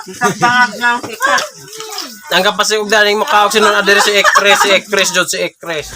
Kapangag ng sikat. Ang kapasig og daning mukha og sinon adere si Ekpres jud si Ekpres.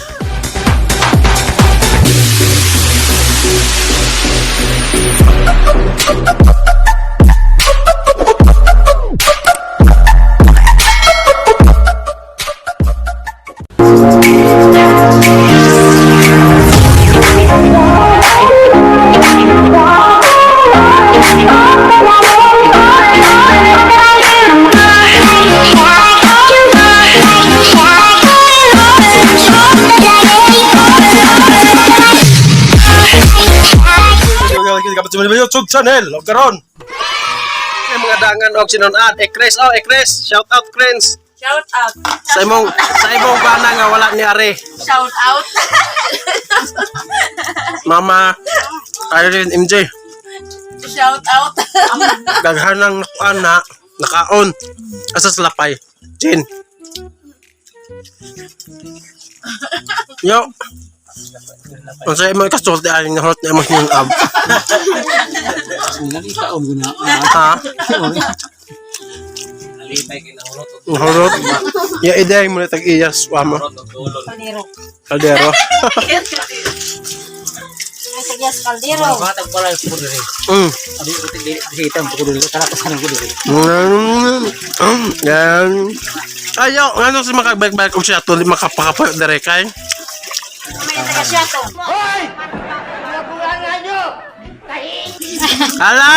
YouTube channel og karon. Kay mga dangan og sinon ad Ekres, oh Ekres, shout out Krens. Shout out. Sa imong bana nga wala ni are. Shout out. Mama Irene MJ, Shout out. daghanang nakuan na nakaon. Asa sa lapay. Jin. Yo. Unsa imong ikasulti ani nga hot na imong yung ab? Ikaon ko na. Ha? Nahurot. Ya iday mo na tag iyas wa mo. Kaldero. Kaldero. Ay, sa gas kaldero. Batag pala yung puro rin. Abi ko tigli bisita mo ko dulu tara pasanan ko dulu. Yan. Ayo, ngano si makagbalik-balik og siya to makapakapayo dere kay. May taga siya to. Hala!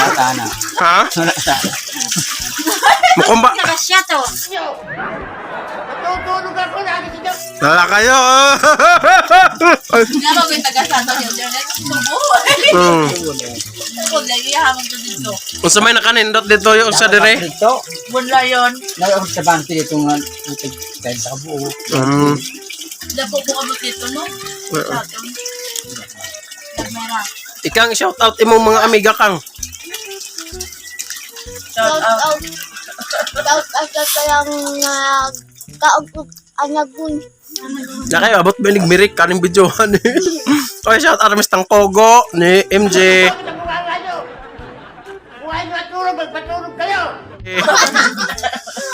Wala na. Ha? Wala sa. Mukumba. Taga siya to. Lala kayo. Nga ba yung taga-sato niyo? Tubo. Tubo, lagi hamon ko dito. Unsa may nakanindot dito yung sa dire? Dito. Bunlayon. Nag sa bangke dito nga utig dahil sa kabuo. Lapo po kami dito, no? Sato. Nagmera. Ikang shout out imong mga amiga kang. Shout out. Shout out sa kayang nagkaugog anagun. Na kayo abot ba mirik kaning videohan ni. Okay, shout out Mr. Kogo ni MJ.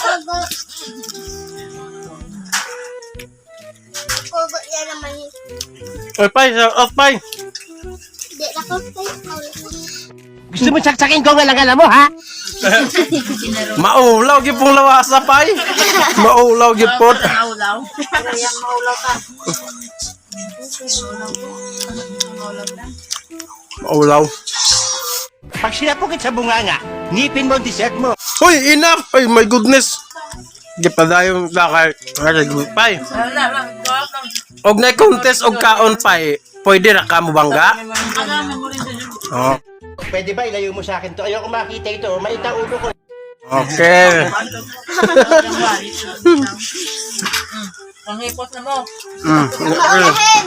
Kogo. Kogo yan naman eh. Oy, pai, shout out pai. Di na ko Gusto mo saksakin ko nga lang alam mo ha? Maulaw gyud pong lawasa pai. Maulaw gyud pod. Maulaw. Kaya maulaw ka. Maulaw. Pag sinapukit sa bunganga, ngipin mo ang dessert mo. Hoy, enough! Ay, my goodness! Gipadayon na kay ay, pai. Wala lang. Gawa lang. Og na contest og kaon pai. Pwede ra ka mo bangga? Ano, memory sa dyan. Oh. Pwede ba ilayo mo sa akin to? Ayoko makita ito. Maita ulo ko. Okay. Panghipot na mo. Maulahin!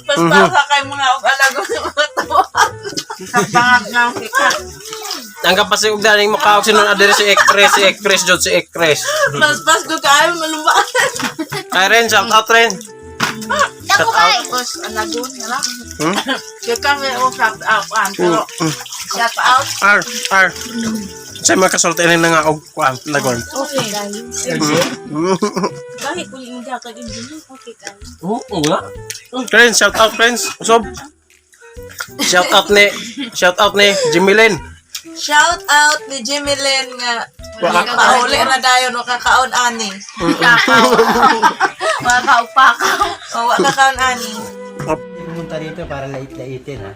Paspasa kay mga og alago ng mga tawa. Kapangag ng sikat. Ang kapasig og daning mukha og sinon adere si Ekpres jud si Ekpres. Paspas ko kayo malumba. Kay Ren, shout out Ren. Dako kay! Tapos alago na lang. Hmm? Kaya kami o shout out. Ah, pero shout out. R R. Sa mga kasulti ni nga og kuan lagon. Okay. Bakit kung yung gatag yung dyan? Okay kayo. Oo nga. Ren, shout out friends. Usop. Shout out ni Jimmy Lin. Shout out ni Jimmy Lynn nga Waka- pauli na dayon wakakaon ani. Makakaupakaw. O wakakaon ani. Pumunta rito para lait-laitin ha.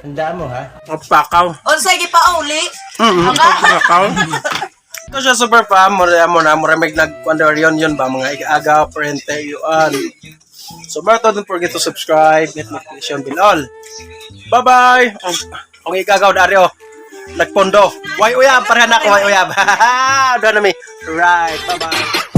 Tandaan mo ha. Pakaw. Unsay gipauli? Pakaw. Ito siya super fam, mura mo na, mura may nag yun yun ba, mga igaagaw, parente, yun. So, bro, don't forget to subscribe, hit notification bell all. Bye-bye! Ang igagaw dari oh, nagpondo. Why uyab, pareha na ako, why uyab. Doon na mi. Right, bye-bye.